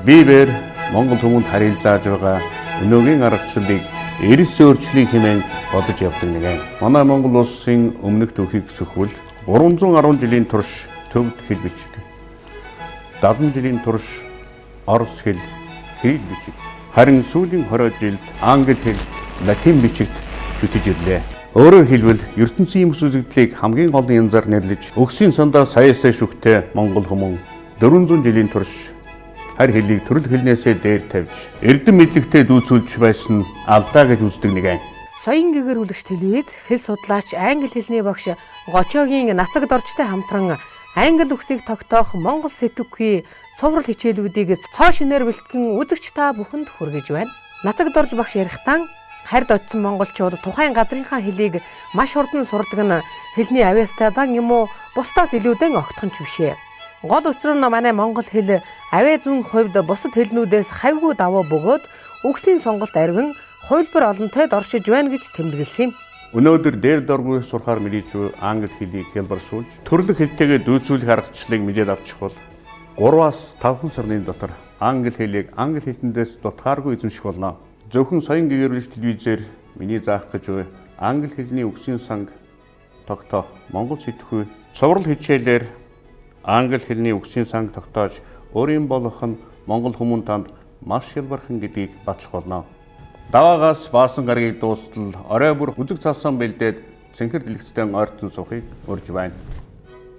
Бибер Монгол хүмүүнд харилцааж байгаа өнөөгийн аргачлалыг эрс өөрчлөе хэмээн бодож явдаг нэгэн. Манай Монгол улсын өмнөх түүхийг сөхвөл 310 жилийн турш төвд хэл бичиг, 70 жилийн турш орос хэл, кирилл бичиг, харин сүүлийн 20 жилд англи хэл, латин бичигт шүтэж ирлээ. Өөрөөр хэлбэл ертөнцийн юм үзэгдлийг хамгийн олон янзаар нэрлэж өгсөн сандаа саясаа шүхтэй Монгол хүмүүн 400 жилийн турш харь хэлийг төрөл хэлнээсээ дээр тавьж эрдэм мэдлэгтэй дүүцүүлж байсан алдаа гэж үздэг нэгэн. Соён гэгэрүүлэгч телевиз, хэл судлаач, англи хэлний багш Гочоогийн Нацаг Доржтой хамтран англи үгсийг тогтоох Монгол сэтгэхүй цуврал хичээлүүдийг цоо шинээр бэлтгэн үзэгч та бүхэнд хүргэж байна. Нацаг Дорж багш ярихдаа харьд очсон монголчууд тухайн газрынхаа хэлийг маш хурдан сурдаг нь хэлний авьяастайдан юм уу бусдаас илүүдэн огтхон ч бишээ. Гол учир нь манай монгол хэл авиа зүүн хувьд бусад хэлнүүдээс хавьгүй давуу бөгөөд үгсийн сонголт арвин хувилбар олонтойд оршиж байна гэж тэмдэглэсэн юм. Өнөөдөр дээр доргүй сурахаар мэдээж англи хэлийг хялбаршуулж төрлөх хэлтэйгээ дүүцүүлэх аргачлалыг мэдээд авчих бол 3-5 сарын дотор англи хэлийг англи хэлтэндээс дутхааргүй эзэмших болно. Зөвхөн соён гэгэрүүлэгч телевизээр миний заах гэж буй англи хэлний үгсийн санг тогтоох Монгол сэтгэхүй цуврал хичээлээр англи хэлний үгсийн санг тогтоож өөрийн болох нь монгол хүмүүн танд маш хялбархан гэдгийг батлах болно. Даваагаас баасан гарагийг дуустал орой бүр үзэг цалсан бэлдээд цэнхэр дэлгэцтэй ойртон суухыг урьж байна.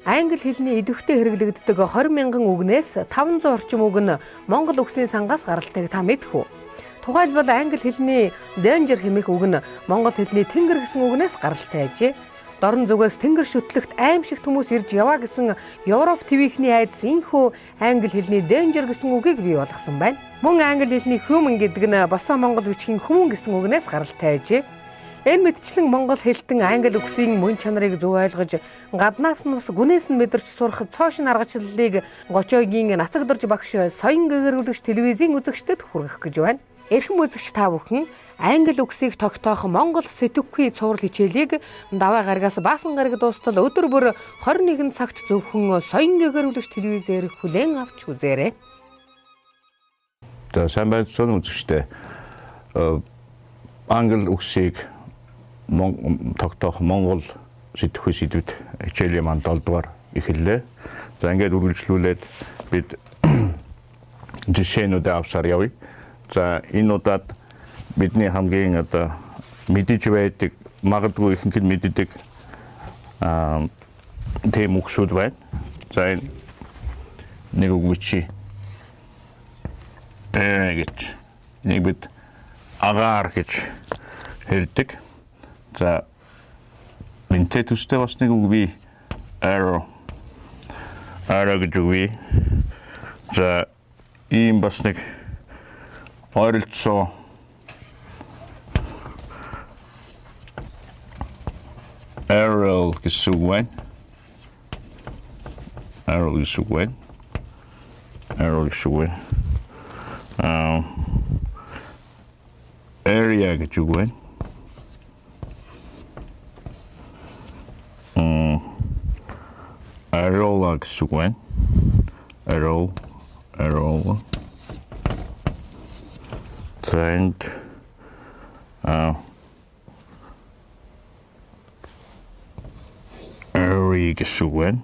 Англи хэлний идэвхтэй хэрэглэгддэг 20 мянган үгнээс 500 орчим үг нь монгол үгсийн сангаас гаралтайг та мэдэх үү? Тухайлбал англи хэлний danger хэмээх үг нь монгол хэлний тэнгэр гэсэн үгнээс гаралтай ажээ. Дорн зүгээс тэнгэр шүтлэгт аимшигт хүмүүс ирж яваа гэсэн Европ ТV-ний айдас инхүү англи хэлний danger гэсэн үгийг бий болгосон байна. Мөн англи хэлний human гэдэг нь босоо монгол бичгийн хүмүүн гэсэн үгнээс гаралтай ажээ. Энэ мэтчлэн монгол хэлтэн англи үгсийн мөн чанарыг зөв ойлгож гаднаас нь бас гүнээс нь мэдэрч сурах цоо шинэ аргачлалыг Гочоогийн Нацаг Дорж багш соён гэгэрүүлэгч телевизийн үзэгчдэд хүргэх гэж байна. Эрхэм үзэгч та бүхэн англи үгсийг тогтоох Монгол сэтгэхүй цуврал хичээлийг даваа гарагаас баасан гараг дуустал өдөр бүр 21 цагт зөвхөн соён гэгэрүүлэгч телевизээр хүлээн авч үзээрэй. За сайн байцгаана үзэгчдээ. Англи үгсийг тогтоох Монгол сэтгэхүй сэдвэд хичээлийн маань 7 дугаар эхэллээ. За ингээд үргэлжлүүлээд бид жишээнүүдээ авсаар явъя. За энэ удаад бидний хамгийн одоо мэдэж байдаг, магадгүй ихэнх нь мэддэг тийм үгсүүд байна. За энэ нэг үг бичиж гэж нэг бид агаар гэж хэлдэг. За энтэй төстэй бас нэг үг би arrow arrow гэж үг би. За ийм бас нэг ойролцоо arrow гэсэн үг байна. Arrow гэсэн үг байна. Arrow гэсэн үг байна. Area гэж үг байна. Arola гэсэн үг байна. Arrow, arola. За энд airy гэсэн үг байна.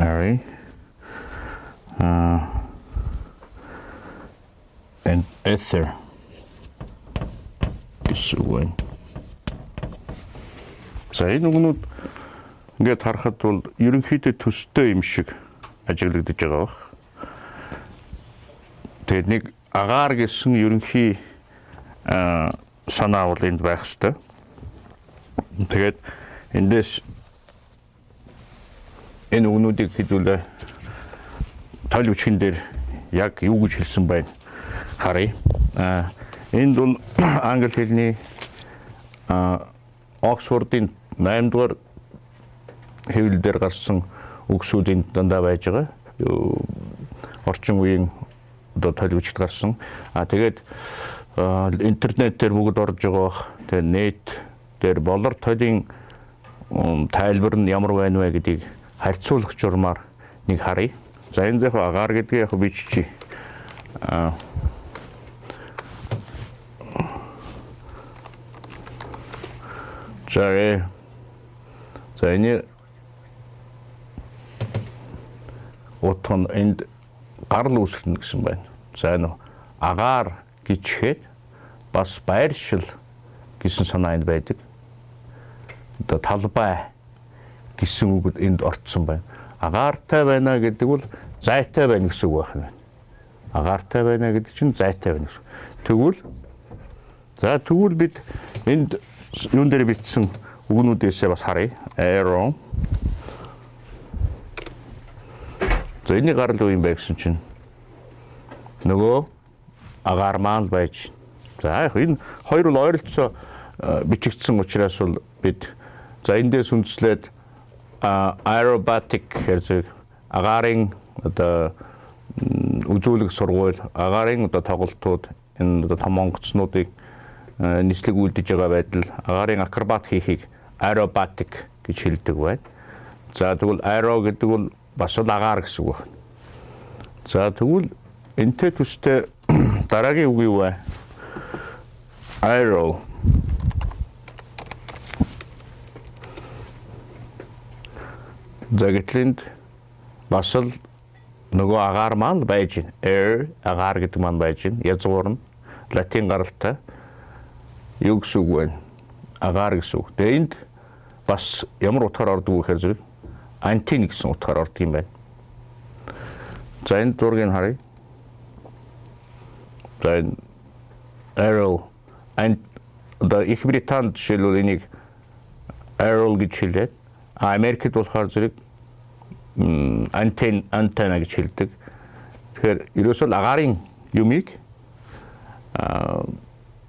Airy. And ether гэсэн үг байна. За энэ үгнүүд ингээд харахад бол ерөнхийдөө төстэй юм шиг ажиглагдаж байгаа баг. Тэгээд нэг агаар гэсэн ерөнхий санаа бол энд байх ёстой. Тэгээд эндээс энэ үгнүүдийг хэдүүлээ тойл бичгэн дээр яг юу гэж хэлсэн байна харъя. Энд бол англи хэлний Оксфордын 8 дугаар хэвлэл дээр гарсан үгсүүд энд дандаа байж байгаа. Орчин үеийн одоо тойл бичигт гарсан. Тэгээд интернет дээр бүгд орж байгаа бах. Тэгээд нет дээр болор толийн тайлбар нь ямар байна вэ гэдгийг харьцуулах журмаар нэг харъя. За энэ зэх агаар гэдгийг яг биччихье. За энэ утга нь энд гарал үүсгэнэ гэсэн байна. За энэ агаар гिचхэд бас байршил гэсэн санаа энд байдаг. Одоо талбай гэсэн үг энд орцсон байна. Агаартай байна гэдэг бол зайтай байна гэсэн үг байх нь. Агаартай байна гэдэг чинь зайтай байна гэсэн. Тэгвэл за тэгвэл бид энд юун дээр бичсэн үгнүүдээсээ бас харъя. Aero. За энэ гарал юу юм бэ гэсэн чинь нөгөө агаар маань байж. За яг энэ хоёр бол ойролцоо бичигдсэн учраас бол бид за эндээс үндэслээд aerobatic гэж агаарын одоо үзүүлэх сургууль, агаарын одоо тоглолтууд, энэ одоо том онгоцнуудыг нислэг үлдэж байгаа байдал, агаарын акробат хийхийг aerobatic гэж хэлдэг байна. За тэгвэл aero гэдэг бол бас л агаар гэсэн үг байна. За тэгвэл энтэй төстэй дараагийн үг юу вэ? Aero. За гэтэл энд бас л нөгөө агаар маань байж байна. Air агаар гэдэг маань байж байна. Язгуур нь латин гаралтай. Юу гэсэн үг вэ? Агаар гэсэн үг. Тэгээ энд бас ямар утгаар ордог вэ гэхээр зэрэг антен гэсэн утгаар ордог юм байна. За энэ зургийг харъя. За энэ aerial and одоо Их Британд жишээлбэл энийг aerial гэж хэлээд, Америкт болохоор зэрэг антен антенна гэж хэлдэг. Тэгэхээр ерөөсөө л агаарын юмыг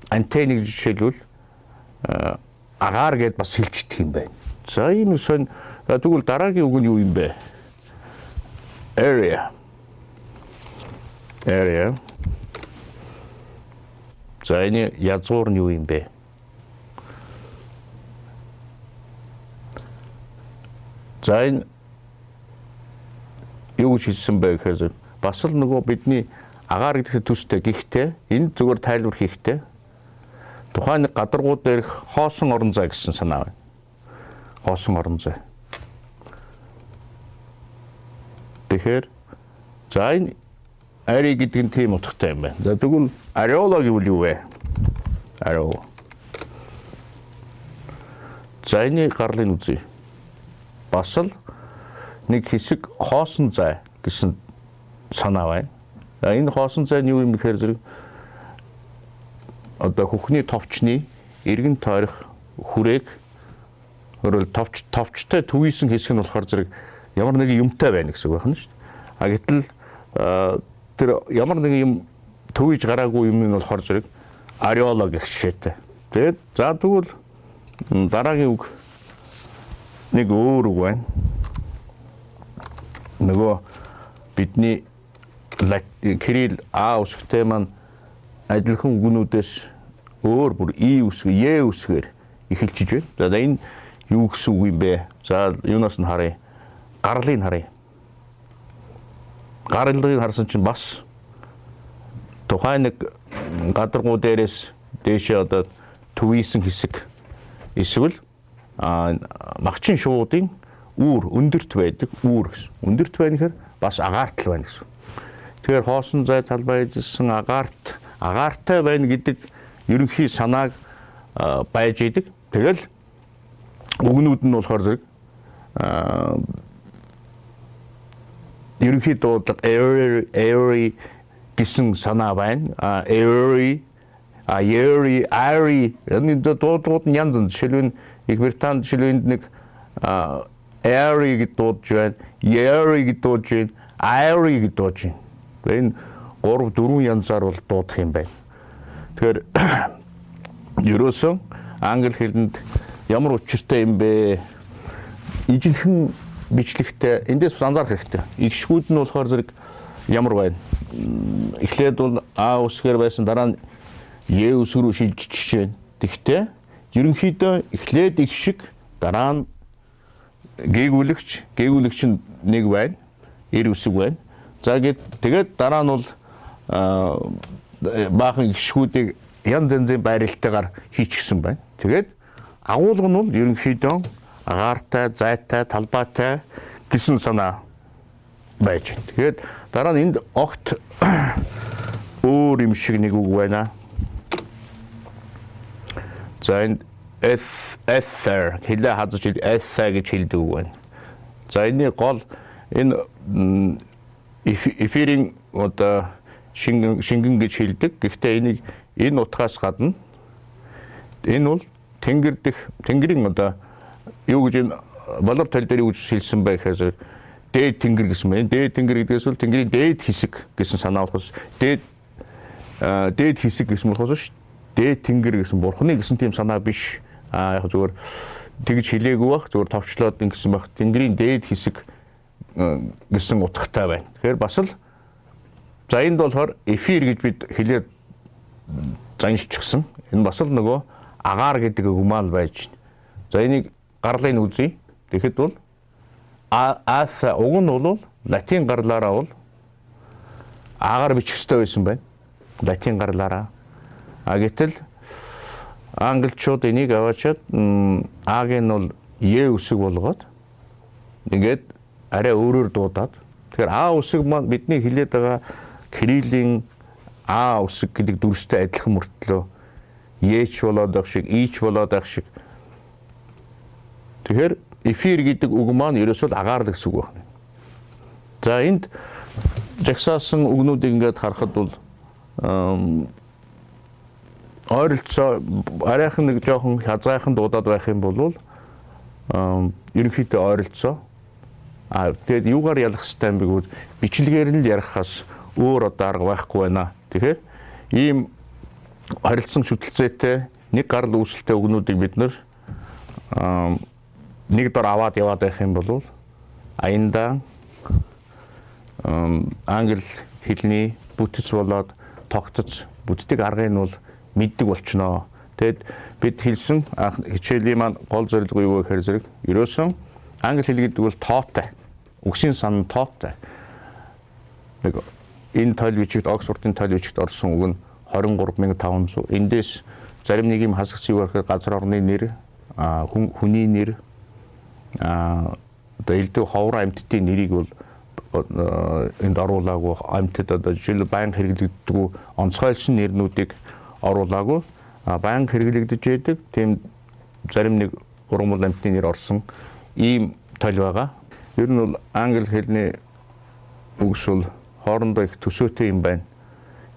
антен гэж жишээлбэл агаар гэд бас хэлждэг юм байна. За ийм сонь. Тэгвэл дараагийн үг нь юу юм бэ? Area. Area. За энэ язгуур нь юу юм бэ? За энэ юу гэж хэлсэн бэ гэхээр бас л нөгөө бидний агаар гэдэг төстэй, гэхдээ энэ зүгээр тайлбар хийхдээ тухайн нэг гадаргуу дээрх хоосон орон зай гэсэн санаа байна. Хоосон орон зай. Тэгэхээр за энэ ари гэдэг нь тийм утгатай юм байна. За тэгвэл areola гэвэл юу вэ? Areola. За энэ гарлыг үзье. Бас л нэг хэсэг хоосон зай гэсэн санаа байна. За энэ хоосон зай нь юу юм гэхээр зэрэг одоо хөхний товчны эргэн тойрох хүрээг өөрөөр товчтой төвийсэн хэсэг нь болохоор зэрэг ямар нэгэн юмтай байна гэсэн үг байна шүү дээ. А гэтэл тэр ямар нэгэн юм төвийж гараагүй юм нь болохоор зэрэг areola гэх жишээтэй. Тэгээд за тэгвэл дараагийн үг нэг өөр үг байна. Нөгөө бидний кирилл А үсгтэй маань адилхан үгнүүдээс өөр бүр И үсэг, Е үсгээр эхэлчихэж байна. За энэ юу гэсэн үг юм бэ? За юунаас нь харъя? Гарлыг харъя. Гарлыг харсан чинь бас тухайн нэг гадаргуу дээрээс дээшээ одоо төвийсэн хэсэг эсвэл магчин шуудын үүр өндөрт байдаг үүр гэсэн. Өндөрт байна гэхээр бас агаартал байна гэсэн. Тэгэхээр хоосон зай талбай эзэлсэн агаарт агаартай байна гэдэг ерөнхий санааг байж идэг. Тэгэл үгнүүд нь болохоор зэрэг ерөнхий дуудлага airy airy гэсэн санаа байна. Airy, airy, airy энэ дуудлагууд нь янз янз. Жишээлбэл Их Британд жишээлбэл энд нэг airy гэж дуудаж байна, airy гэж дуудаж байна, airy гэж дуудаж байна. Энэ 3 4 янзаар бол дуудах юм байна. Тэгэхээр ерөөсөн англи хэлэнд ямар учиртай юм бэ? Ижилхэн бичлэгтэй эндээс бас анзаарах хэрэгтэй. Игшгүүд нь болохоор зэрэг ямар байна? Эхлээд бол А үсгээр байсан, дараа нь Е үсэг рүү шилжиж байна. Тэгвэл ерөнхийдөө эхлээд их шиг, дараа нь Гээгүүлэгч, гээгүүлэгч нь нэг байна. 90 үсэг байна. За тэгээд дараа нь бол баахан гишгүүдийг янз янзын байрлалтайгаар хийчихсэн байна. Тэгээд агуулга нь бол ерөнхийдөө агаартай, зайтай, талбайтай гэсэн санаа байж байна. Тэгээд дараа нь энд огт өөр юм шиг нэг үг байна. За энд ether хэлээ хазаж ether гэж хэлдэг үг байна. За энэний гол энэ эфирийн одоо шингэн гэж хэлдэг. Гэхдээ энийг энэ утгаас гадна энэ бол тэнгэр дэх тэнгэрийн одоо юу гэж энэ болор тал дээр юу гэж хэлсэн бэ гэхээр дээд тэнгэр гэсэн байна. Дээд тэнгэр гэдгээс бол тэнгэрийн дээд хэсэг гэсэн санаа болохоос дээд хэсэг гэсэн болохоос дээд тэнгэр гэсэн бурхны гэсэн тийм санаа биш. А яг зүгээр тэгж хэлээгүй бах, зүгээр товчлоод ингэсэн байх. Тэнгэрийн дээд хэсэг гэсэн утгатай байна. Тэгэхээр бас л за энд болохоор эфир гэж бид хэлээр заншчихсан. Энэ бас л нөгөө агаар гэдэг үгмаал байж байна. За энийг гарлыг үзье. Тэгэхэд бол аас уг нь бол латин гарлаараа бол агаар бичих ёстой байсан байна. Латин гарлаараа. А гэтэл англичууд энийг аваачаад аг нь бол е үсэг болгоод ингээд арай өөрөөр дуудаад. Тэгэхээр а үсэг маань бидний хэлээд байгаа кириллийн а үсэг гэдэг дүрстэй адилхан мөртлөө еч болоод байх шиг, ич болоод байх шиг. Тэгэхээр эфир гэдэг үг маань ерөөсөө л агаар л гэсэн үг байна. За энд жагсаасан үгнүүдийг ингээд харахад бол ойролцоо арайхан нэг жоохон хязгаархан дуудаад байх юм бол ерөнхийдөө ойролцоо. А тэгээд юугаар ялах хэрэгтэй юм бэ гэвэл бичлэгээр нь л ярихаас өөр одоо арга байхгүй байна. Тэгэхээр ийм харилцан шүтэлцээтэй нэг гарал үүсэлтэй үгнүүдийг бид нэр нэг дор аваад яваад байх юм бол аяндаа англи хэлний бүтэц болоод тогтц бүтдэг аргыг нь бол мэддэг болчихноо. Тэгэд бид хэлсэн хичээлийн маань гол зорилго юу вэ гэхээр зэрэг ерөөсөн англи хэл гэдэг бол тоотой. Үгсийн сан тоотой. Нэг энэ тойл бичигт Оксфордын тойл бичигт орсон үг нь 23,500. Эндээс зарим нэг юм хасагц юу гэхээр газар орны нэр, хүний нэр, одоо элдв ховор амьтдын нэрийг бол энд оруулаагүй, амьтад одоо жишээл байнга хэрэглэгддэг онцгойлсон нэрнүүдийг оруулаагүй, байнга хэрэглэгдэж байдаг тийм зарим нэг ургамал амьтны нэр орсон ийм тойл байгаа. Ер нь бол англи хэлний үгс бол хоорондоо их төсөөтэй юм байна.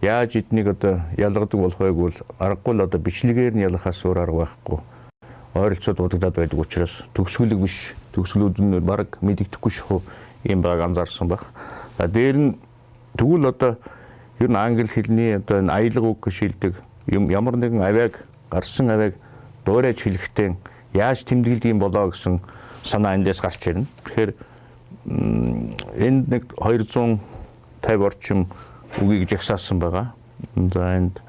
Яаж эднийг одоо ялгадаг болох вэ гэвэл аргагүй л одоо бичлэгээр нь ялгахаас өөр арга байхгүй. Ойролцоо дуудагдаад байдаг учраас төгсгөлөг биш, төгсгөлүүд нь бараг мэдэгдэхгүй шахуу юм байгааг анзаарсан байх. За дээр нь тэгвэл одоо ер нь англи хэлний одоо энэ аялга үг гэж хэлдэг юм ямар нэгэн авиаг гарсан авиаг дуурайж хэлэхдээ яаж тэмдэглэдэг юм болоо гэсэн санаа эндээс гарч ирнэ. Тэгэхээр энд нэг 250 орчим үгийг жагсаасан байгаа. За энд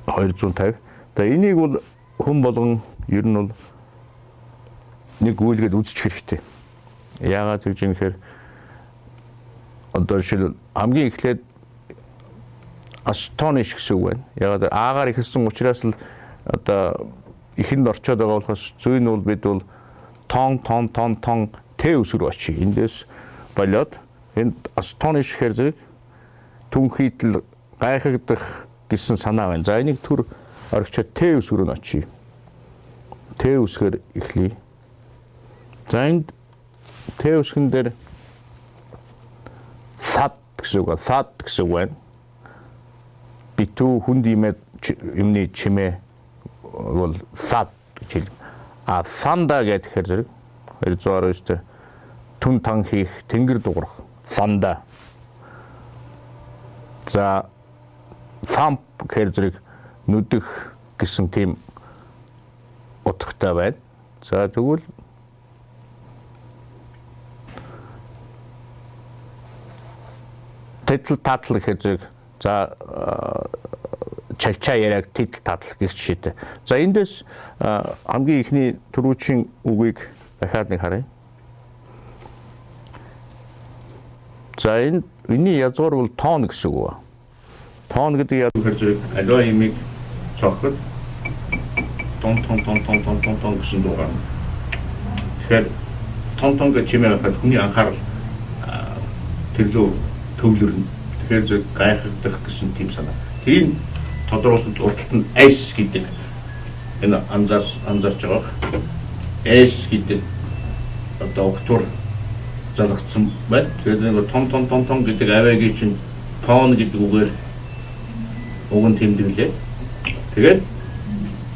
250. За энийг бол хүн болгон ер нь бол нэг гүйлгээд үзчих хэрэгтэй. Яагаад гэж юм гэхээр одоо жишээл хамгийн эхлээд astonish гэсэн үг байна. Яагаад аагаар эхэлсэн учраас л одоо эхэнд орчоод байгаа болохоос зүй нь бол бид бол тон тон тон тон т үсгэр очие. Эндээс болоод энд astonish гэхэр зэрэг түнхийтэл гайхагдах гэсэн санаа байна. За энийг төр оргичоод т үсгэр нь очие. Т үсгээр эхлэе. За энд т үсгэн дээр сад гэсэн үг, сад гэсэн үг байна. Битүү хүнд имээ юмны чимээ бол сад гэж хэлнэ. А санда гэхээр зэрэг 219 түн тан хийх, тэнгэр дуурах, санда. За самп гэхээр зэрэг нүдэх гэсэн тийм утгатай байна. За тэгвэл тэтэл татал гэхээр зэрэг за Чалчаа яриаг тидл тадал гэх жишээтэй. За эндээс хамгийн эхний түрүүчийн үгийг дахиад нэг харъя. За энэ энэний язгуур бол тоон гэсэн үг ба. Тоон гэдэг язгуур зэрэг аливаа юмыг цохоход тон тон тон тон тон тон тон гэсэн дуу гарна. Тэгэхээр тон тон гэж чимээ гарахад хүний анхаарал тэрлөө төвлөрнө. Тэгэхээр зөв гайхагдах гэсэн тийм санаа. Тийм тодруулалт урталт нь S гэдэг энэ анзаарч байгаа. S гэдэг одоо угтвар залгацсан байна. Тэгэхээр нэг том том том том гэдэг авиагийн чинь тоон гэдэг үгээр уг нь тэмдэглээ. Тэгээд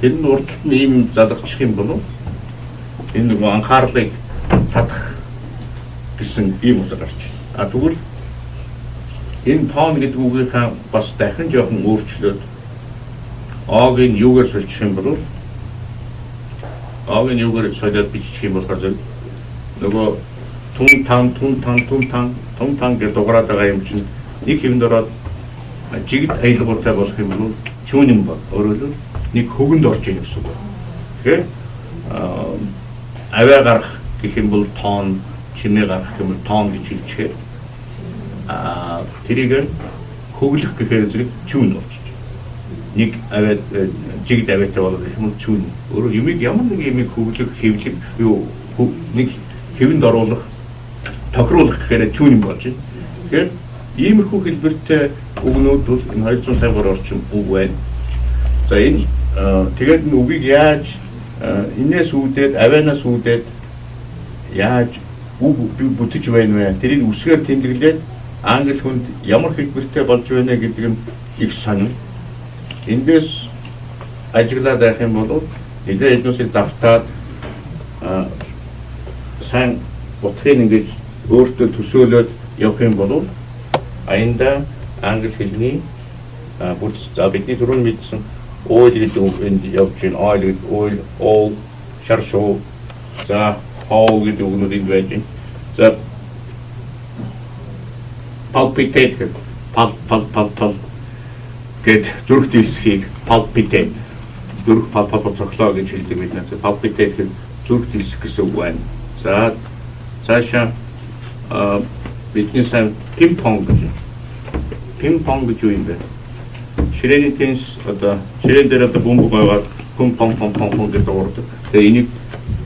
тэр нь урталт нь ийм залгачих юм болов энэ нөгөө анхаарлыг татах гэсэн ийм утга гарч байна. А тэгвэл энэ тоон гэдэг үгийнхаа бас дахин жоохон өөрчлөөд О-г нь юугаар сольчих юм бол О-г нь юугаар солиод бичих юм болохоор зөв нөгөө тун тан тун тан тун тан тун тан гэж дугаараад байгаа юм чинь нэг хэвэнд ороод жигд аялгаутай болох юм бол чүүнэн бол өөрөөр нэг хөгөнд орж ийн гэсэн үг. Тэгэхээр авиа гарах гэх юм бол тоон, чимээ гарах гэх юм бол тоон гэж хэлчихээр тэрийг хөглөх гэхээр зэрэг чүүн болж байна. Нэг авиа жигд авиатай болоод гэх юм бол чүүн. Өөрөөр юмыг ямар нэг юмыг хөглөх, хэвлэх юу нэг хэвэнд оруулах, тохируулах гэхээр чүүн болж байна. Тэгэхээр иймэрхүү хэлбэртэй үгнүүд бол энэ 250 орчим үг байна. За энэ тэгээд энэ үгийг яаж энээс үүдээд, авианаас үүдээд яаж үг бүтэж байна вэ? Тэрийг үсгээр тэмдэглээд англи хүнд ямар хэлбэртэй болж байна гэдэг нь их сонин. Эндээс ажиглаад байх юм бол нэлээд эднүсийг давтаад сайн утгыг ингэж өөртөө төсөөлөөд явах юм бол аянда англи хэлний бүтэц. За бидний түрүүн мэдсэн oil гэдэг үг энд явж байна. Oil гэдэг oil, all, шар шуу. За all гэдэг үгнүүд энд байж байна. За palpitate гэдэг пал пал пал пал гэд зүрх дийсхийг palpitate зүрх пал пал цоглоо гэж хэлдэг бид нар. Palpitate гэдэг зүрх дийсэх гэсэн үг байна. За цаашаа бидний сайн пинг-понг гэж. Пинг-понг гэж юу юм бэ? Ширээний теннис одоо ширээн дээр одоо бөмбөг аваад пинг понг понг понг понг гэж дуурдаг. Тэгээ энийг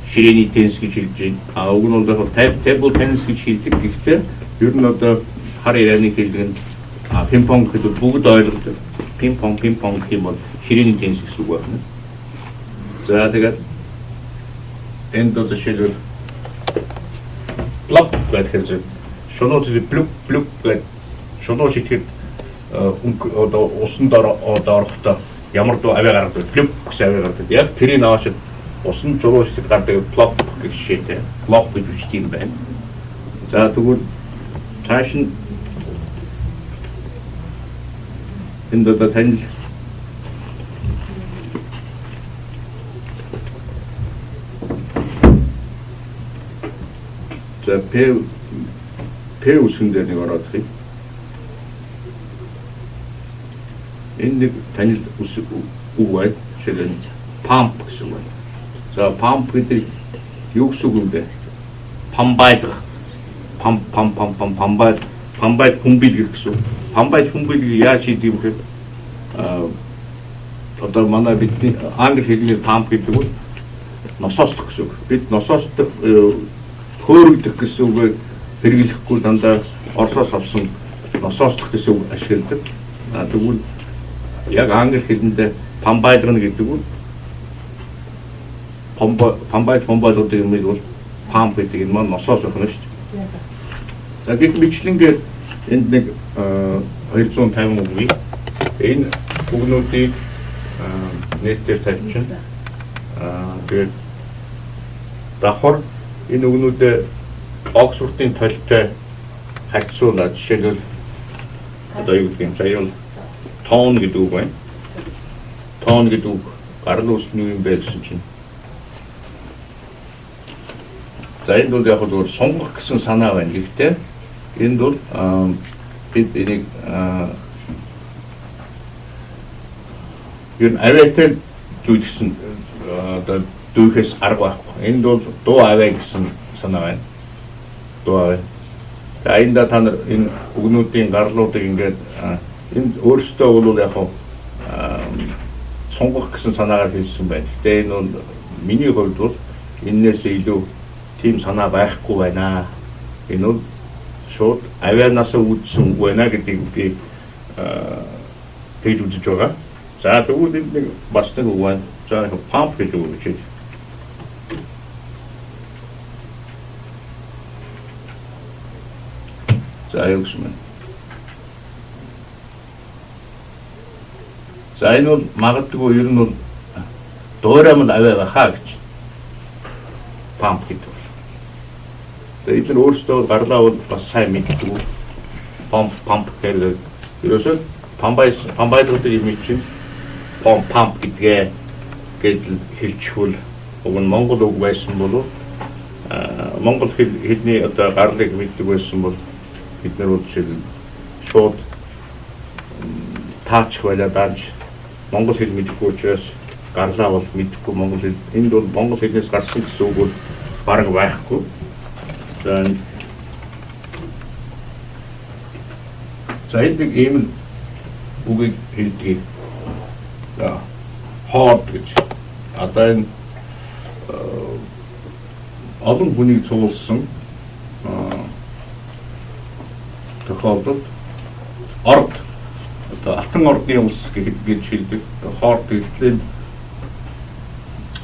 ширээний теннис гэж хэлж байна. А уг нь бол table tennis гэж хэлдэг. Гэхдээ ер нь одоо хар ирээний хэлдэг нь пинг-понг гэдэг бүгд ойлгодог. Пинг-понг пинг-понг гэх юм бол ширээний теннис гэсэн үг байна. За тэгээд энд одоо жишээлбэл плоп гэдэг зүйл шунуу зүйл плүк плүк гэдэг шунуу шитгэхэд одоо усан дор орохдоо ямар дуу авиа гаргадаг плүк гэсэн авиа гаргадаг. Яг тэрийг аваачид усан чулуу шитгэд гардаг плоп гэх жишээтэй. Плоп гэж бичдэг юм байна. За тэгвэл цааш нь энд одоо танил за П үсгэн дээр нэг ороод ирэх. Энэ нэг танил үс үг байна. Жишээлбэл pump гэсэн үг байна. За pump гэдэг юу гэсэн үг юм бэ? Памбайлах. Пам пам пам пам памбайл памбайл хүмбэлгэх гэсэн үг. Памбайл хүмбэлгийг яаж хийдэг юм бэ? Одоо манай бидний англи хэлний pump гэдэг нь носоослох гэсэн үг. Бид носоослох хөөрөгдөх гэсэн үгийг хэрэглэхгүй дандаа Оросоос авсан носоослох гэсэн үг ашигладаг. Тэгвэл яг англи хэлэндээ памбайлгна гэдэг нь памбайл памбайлуудыг юм бол памп гэдэг энэ маань носоос охино шүү дээ. За гэх мэтлэнгээр энд нэг 250 үгийг энэ үгнүүдийг нийт дээр тавьчихна. Тэгээд давхар энэ үгнүүдээ Оксфордын толтой харьцуулаад жишээлбэл одоо юу гэдэг юм сая бол тоон гэдэг үг байна. Тоон гэдэг үг гарал үүсэл нь юу юм бэ гэсэн чинь. За энд бол яг зөвхөн сунгах гэсэн санаа байна. Гэхдээ энд бол бид энийг Ер нь авиатай зүйдгсэн одоо дүүхээс арга байхгүй. Энд бол дуу авиа гэсэн санаа байна. Дуу авиа. За энд та нар энэ үгнүүдийн гарлуудыг ингээд энд өөрсдөө бол яг сунгах гэсэн санаагаар хэлсэн байна. Гэхдээ энэ бол миний хувьд бол энээс илүү тийм санаа байхгүй байна. Энэ бол шууд авианаас үүдсэн үг байна гэдгийг би тэгж үзэж байгаа. За тэгвэл энд нэг бас нэг үг байна. За памп гэж үг гэж. За юу гэсэн бэ? За энэ бол магадгүй ер нь бол дуурайм авиа байхаа гэж. Памп гэдэг бол. Тэгээ эдгээр өөрсдөө гарлаа бол бас сайн мэддэг. Памп памп гэдэг. Ерөөсөө пампайлгдаг юм чинь памп памп гэдгээ гэдэл хэлчихвэл уг нь монгол үг байсан бол монгол хэлний одоо гарлыг мэддэг байсан бол бид нар бол жишээлбэл шууд таачих байлаа даанч монгол хэл мэдэхгүй учраас гарлаа бол мэдэхгүй монгол хэл энд бол монгол хэлнээс гарсан гэсэн үг бол бараг байхгүй. За энд нэг ийм үгийг хэлдэг. За хоод гэж. Одоо энэ олон хүнийг цугласан тохиолдолд орд одоо Алтан ордны улс гэж хэлдэг. Хоорд гэхлээр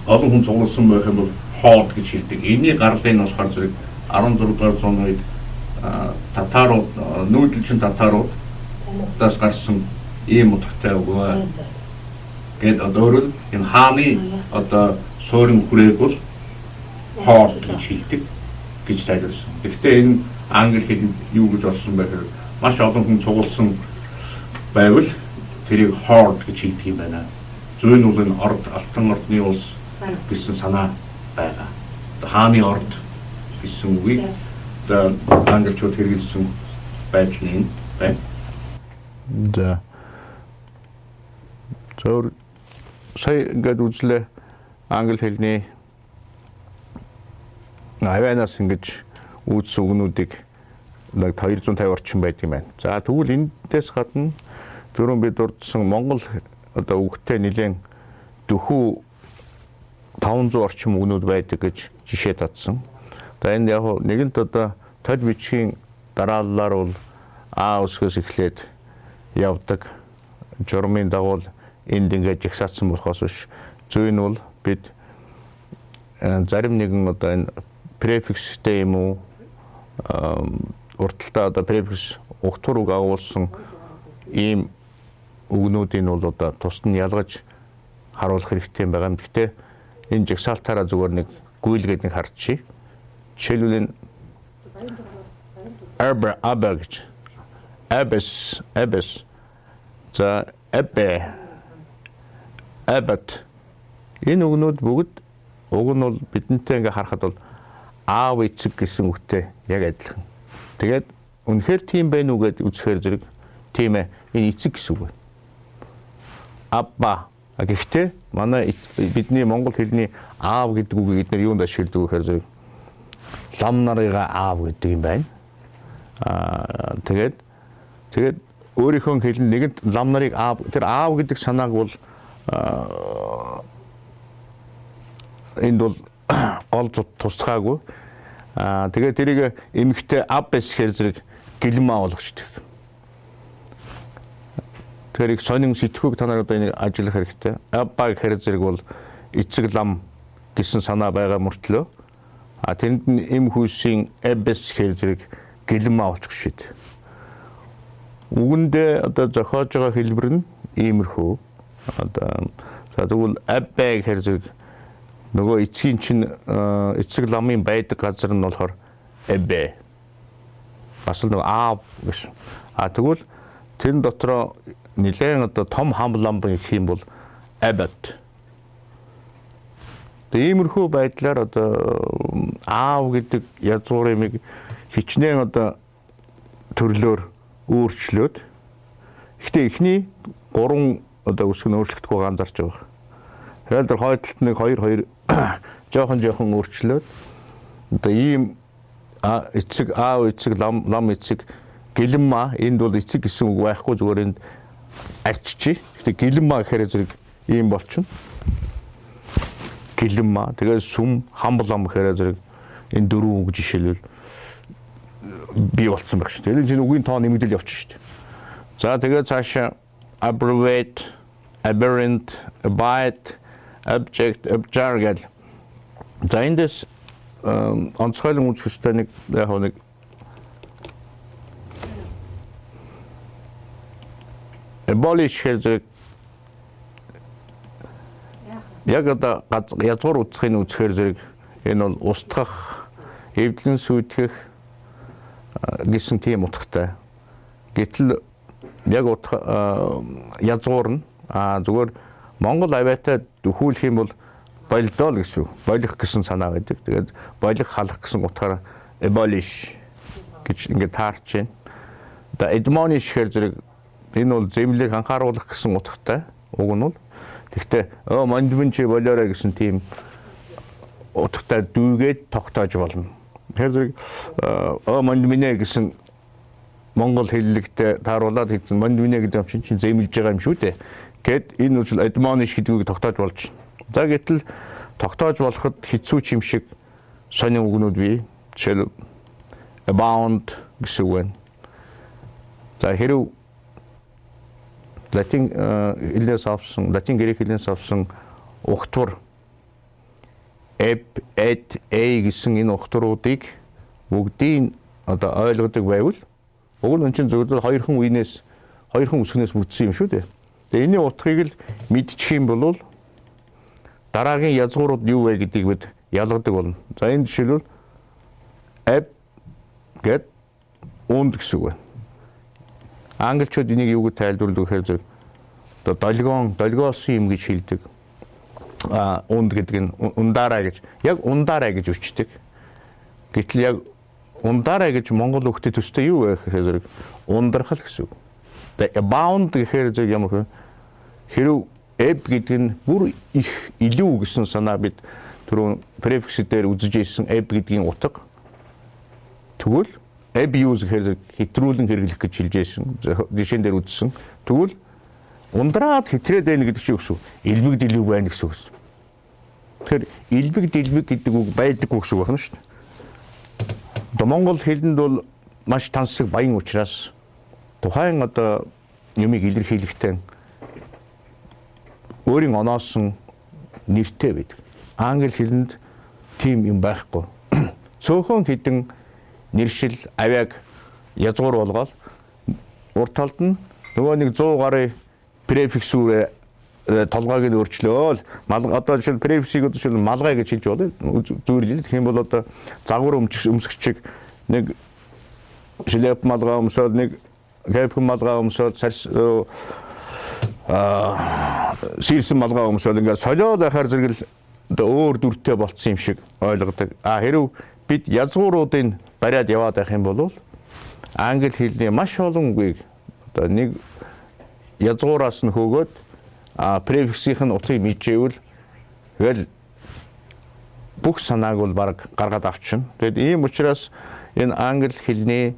олон хүн цугласан байх юм бол хоод гэж хэлдэг. Энэний гарлын нь болохоор зэрэг 16 дугаар зууны үед татарууд, нүүдэлчин татаруудаас гарсан ийм утгатай үг байна. Гэт одоо өөрөөр энэ хааны одоо суурин хүрээг бол хоорд гэж хэлдэг гэж тайлбарласан. Гэхдээ энэ англи хэлэнд юу гэж олсон бэ гэхээр маш олон хүн цугласан байвал тэрийг хоорд гэж хэлдэг юм байна. Зүйн нь бол энэ орд, Алтан ордны улс гэсэн санаа байгаа. Хааны орд гэсэн үгийг за англичууд хэрэглэсэн байдал нь энэ байна. За. Зөв сая ингээд үзлээ англи хэлний авианаас ингэж үүссэн үгнүүдийг 250 орчим байдаг юм байна. За тэгвэл эндээс гадна түрүүн би дурдсан монгол одоо үгтэй нэлээд дөхөв 500 орчим үгнүүд байдаг гэж жишээ татсан. За энэ яг нэгэнт одоо толь бичгийн дарааллаар бол А үсгээс эхлээд явдаг. Журмын дагуу энд ингээд жагсаацсан болохоос биш. Зүй нь бол бид зарим нэгэн одоо энэ префикстэй юм уу урталтаа одоо префикс угтвар үг агуулсан ийм үгнүүдийг нь бол одоо тусад нь ялгаж харуулах хэрэгтэй юм байгаа юм. Гэхдээ энэ жагсаалтаараа зүгээр нэг гүйлгээд нэг харчих. Жишээлбэл энэ aber aber гэж abes abes за abe abbot энэ үгнүүд бүгд уг нь бол бидэнтэй ингээ харахад бол аав эцэг гэсэн үгтэй яг адилхан. Тэгээд үнэхээр тийм байна уу гэд үзэхээр зэрэг тийм ээ энэ эцэг гэсэн үг байна. Абба. Гэхдээ манай бидний монгол хэлний аав гэдэг үгийг бид нар юунд ашигладаг вэ гэхээр зэрэг лам нарыгаа аав гэдэг юм байна. Тэгээд өөрийнхөө хэлний нэгэнт лам нарыг аав тэр аав гэдэг санааг бол энд бол гол тусгаагүй. Тэгээд тэрийг эмэгтэй аббес гэхэр зэрэг гэлмаа болгочдөг. Тэгэхээр их сонин сэтгүүг та нар одоо энийг ажиллах хэрэгтэй. Абба гэхэр зэрэг бол эцэг лам гэсэн санаа байгаа мөртлөө тэнд нь эм хүйсийн аббес гэхэр зэрэг гэлмаа болчих шид. Үгэндээ одоо зохиож байгаа хэлбэр нь иймэрхүү. Одоо за тэгвэл абба гэхэр зэрэг нөгөө эцгийн чинь эцэг ламын байдаг газар нь болохоор эбэ. Бас л нөгөө аав гэсэн. Тэгвэл тэрэн дотроо нэлээд одоо том хам лам гэх юм бол абат. Тэгээ иймэрхүү байдлаар одоо аав гэдэг язгуур юмыг хичнээн одоо төрлөөр өөрчлөөд. Гэхдээ эхний гурван одоо үсэг нь өөрчлөгдөхгүй анзаарч байгаа. Тэгэл тэр хойд талд нэг 2 2 жоохон өөрчлөөд одоо ийм эцэг аав эцэг лам эцэг гэлэмма энд бол эцэг гэсэн үг байхгүй зүгээр энд арчичи. Гэтэ гэлэмма гэхээр зэрэг ийм болчихно. Гэлэмма тэгээд сүм хамблам гэхээр зэрэг энэ дөрвөн үг жишээлбэл бий болцсон байх шүү. Тэгээд энэ үгийн тоо нэмэгдэл явчих шүү. За тэгээд цаашаа abbreviate, aberrant, abide, abject, abjar гэл. За эндээс онцгойлон үзэх ёстой нэг яг нэг abolish гэхээр зэрэг яг одоо язгуур утгыг үзэхээр зэрэг энэ бол устгах, эвдлэн сүйтгэх гэсэн тийм утгатай. Гэтэл яг утга язгуур нь зүгээр Монгол авиатай дөхүүлэх юм бол болдоо л гэсэн үг. Болох гэсэн санаа байдаг. Тэгээд болох халах гэсэн утгаараа abolish гэж ингээд таарч байна. Одоо admonish гэхээр зэрэг энэ бол зэмлэг анхааруулах гэсэн утгатай. Уг нь бол тэгтээ мандмин чи болоорой гэсэн тийм утгатай дүүгээд тогтоож болно. Тэгэхээр зэрэг мандминэ гэсэн монгол хэллэгтэй тааруулаад хэлсэн мандминэ гэдэг юм чинь зэмлэж байгаа юм шүү дээ. Гэт энэ үйл admonish гэдгийг тогтоож болж байна. За гэтэл тогтоож болоход хэцүү ч юм шиг сонин үгнүүд бий. Жишээл abound гэсэн үг байна. За хэрв латин хэлнээс авсан, латин грек хэлнээс авсан угтвар eb, et, a гэсэн энэ угтваруудыг бүгдийг одоо ойлгодог байвал уг нь чинь зөвхөн хоёрхан үеэнээс хоёрхан үсгнээс бүрдсэн юм шүү дээ. Тэгээ энэний утгыг л мэдчих юм бол дараагийн язгуурууд юу вэ гэдгийг бид ялгадаг болно. За энэ жишээлбэл eb гэд унд гэсэн үг байна. Англичууд энийг юу гэж тайлбарладаг гэхээр зөв одоо долгион, долгиосон юм гэж хэлдэг. Унд гэдэг нь ундаараа гэж яг ундаараа гэж өчтдөг. Гэтэл яг ундаараа гэж монгол үгтэй төстэй юу вэ гэхээр ундрах л гэсэн үг. Тэгээ abound гэхээр зөв ямар хэ хэрв eb гэдэг нь бүр их илүү гэсэн санаа бид түрүүн префикс дээр үзэж ирсэн eb гэдгийн утга. Тэгвэл abuse гэхээр хэтрүүлэн хэрэглэх гэж хэлж ирсэн. Жишээн дээр үзсэн. Тэгвэл ундраад хэтрээд байна гэдэг чинь үгс. Илбэг дэлбэг байна гэсэн үг. Тэгэхээр илбэг дэлбэг гэдэг үг байдаггүй гэсэн үг байна шүү дээ. Одоо монгол хэлэнд бол маш тансаг баян учраас тухайн одоо юмыг илэрхийлэхдээ өөрийн оноосон нэртэй байдаг. Англи хэлэнд тийм юм байхгүй. Цөөхөн хідэн нэршил авиаг язгуур болгоод урд талд нь нөгөө нэг 100 гаруй префикс үр толгойг нь өөрчлөөл. Одоо жишээл префиксийг одоо жишээл малгай гэж хэлж болно. Зүйрлэл. Тэгэх юм бол одоо загвар өмсгчиг нэг шилеп малгай өмсөөд нэг кепхэн малгай өмсөөд сарс сирсэн малгай өмсөөд ингээд солиод байхаар зэрэг л одоо өөр дүртэй болцсон юм шиг ойлгодог. Хэрв бид язгууруудыг бариад яваад байх юм бол англи хэлний маш олон үгийг одоо нэг язгуураас нь хөөгөөд префиксийн нь утгыг мэдчихвэл тэгэл бүх санааг бол баг гаргаад авчна. Тэгэд ийм учраас энэ англи хэлний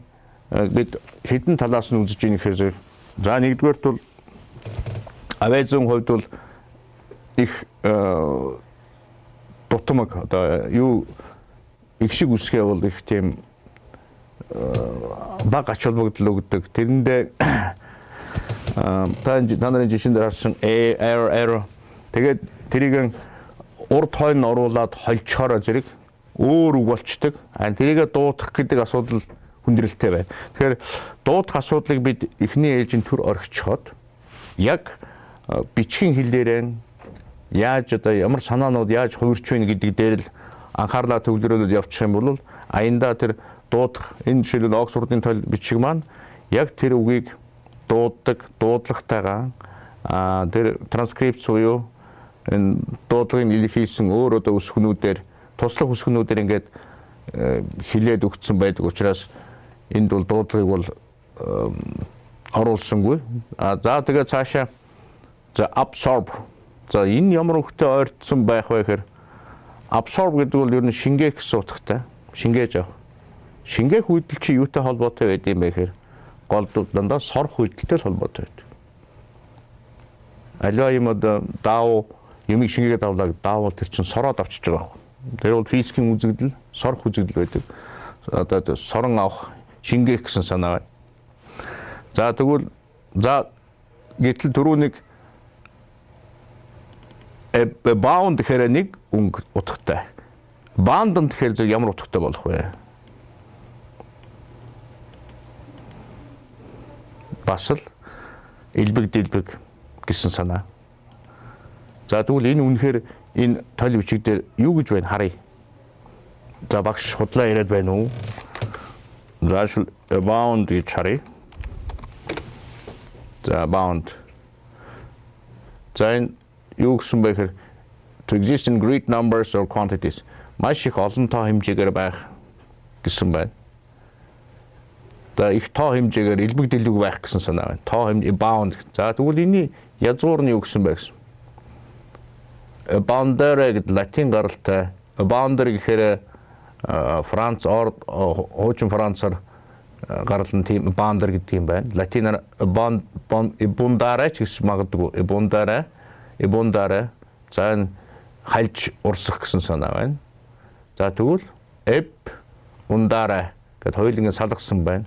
бид хэдэн талаас нь үзэж ийн гэхээр за нэгдүгээрт бол авиазын хувьд бол их дутмаг одоо юу их шиг үсгээ бол их тийм баг ач холбогдол өгдөг. Тэрэндээ та нарын жишээн дээр харсан a r r тэгээд тэрийг урд хойно оруулаад холжохороо зэрэг өөр үг болчдөг. Тэрийг дуудах гэдэг асуудал хүндрэлтэй байна. Тэгэхээр дуудах асуудлыг бид эхний ээлжинд төр орхичход яг бичгийн хэлээрээ яаж одоо ямар санаанууд яаж хувирч байна гэдэг дээр л анхаарлаа төвлөрүүлээд явчих юм бол аяндаа тэр дуудах энэ жишээлбэл Оксфордын толь бичиг маань яг тэр үгийг дууддаг, дуудлагатайгаа тэр транскрипт буюу энэ дуудлагыг илэрхийлсэн өөр одоо үсгнүүдээр туслах үсгнүүдээр ингээд хилээд өгсөн байдаг учраас энд бол дуудлагыг бол оруулсангүй. За тэгээ цаашаа За absorb. За энэ ямар үгтэй ойртсон байх вэ гэхээр absorb гэдэг бол ер нь шингээх гэсэн утгатай. Шингээж авах. Шингээх үйлдэл чи юутай холбоотой байд юм бэ гэхээр гол дандаа сорох үйлдэлтэй л холбоотой байдаг. Аливаа юм одоо даав юмыг шингээгээд авлаа даавал тэр чинь сороод авчиж байгаа байхгүй. Тэр бол физикийн үзэгдэл, сорох үзэгдэл байдаг. Одоо сорон авах, шингээх гэсэн санаа байна. За тэгвэл за гэтэл түрүүнийг abound гэхээр нэг өнгө утгатай. Abundant гэхээр зэрэг ямар утгатай болох вэ? Бас л элбэг дэлбэг гэсэн санаа. За тэгвэл энэ үнэхээр энэ толь бичиг дээр юу гэж байна харъя. За багш худлаа яриад байна уу? За abound гэж харъя. За abound. За энэ юу гэсэн бэ гэхээр to exist in great numbers or quantities маш их олон тоо хэмжээгээр байх гэсэн байна. За их тоо хэмжээгээр элбэг дэлбэг байх гэсэн санаа байна. Тоо хэмжээ abound. За тэгвэл энэний язгуур нь юу гэсэн бэ гэсэн. Aboundere гэдэг латин гаралтай. Aboundere гэхээр Франц хуучин Францаар гарал нь тийм aboundere гэдэг юм байна. Латинаар abundare ч гэсэн магадгүй. Abundare abundare за энэ хальж урсах гэсэн санаа байна. За тэгвэл eb undare гэд хоёуланг салгасан байна.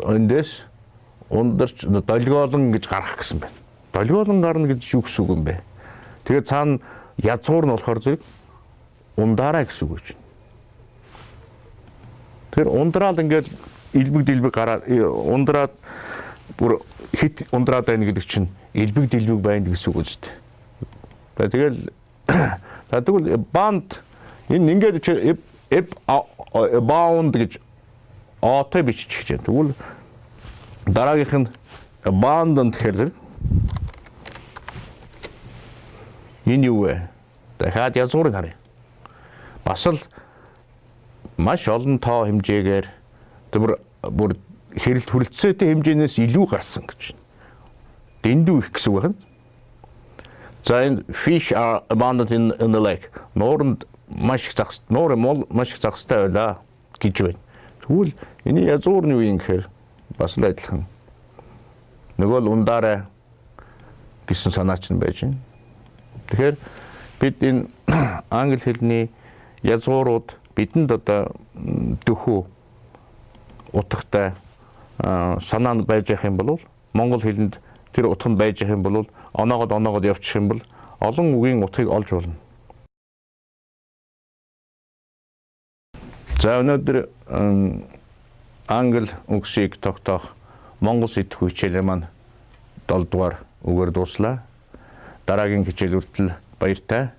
Эндээс ундарч долгиолон гэж гарах гэсэн байна. Долгиолон гарна гэж юу гэсэн үг юм бэ? Тэгээд цаана язгуур нь болохоор зэрэг ундаараа гэсэн үг гэж. Тэгэхээр ундраал ингээд элбэг дэлбэг гараад ундраад бүр хит ундраад байна гэдэг чинь элбэг дэлбэг байна гэсэн үг үст. Тэгэл за тэгвэл банд энэ ингээд abound гэж оотой биччих гэж. Тэгвэл дараагийнх нь abundant гэхээр энэ юу вэ? Дахиад язгуурыг харъя. Бас л маш олон тоо хэмжээгээр бүр хэрэлт хүрэлцээтэй хэмжээнээс илүү гарсан гэж. Дэндүү их гэсэн үг байна. За энэ fish are abundant in the lake. Нууранд маш их загас, нуур мол маш их загастай байлаа гэж байна. Тэгвэл энэ язгуур нь юу юм гэхээр бас л адилхан. Нөгөө л ундаарай гэсэн санаа чинь байж байна. Тэгэхээр бид энэ англи хэлний язгуурууд бидэнд одоо дөхөө утгатай санаа нь байж явах юм бол монгол хэлэнд тэр утга нь байж явах юм бол оноогод явчих юм бол олон үгийн утгыг олж болно. За өнөөдөр англи үгсийг тогтоох монгол сэтгхүү хичээлээ маань 7 дугаар үгээр дууслаа. Дараагийн хичээл хүртэл баяртай.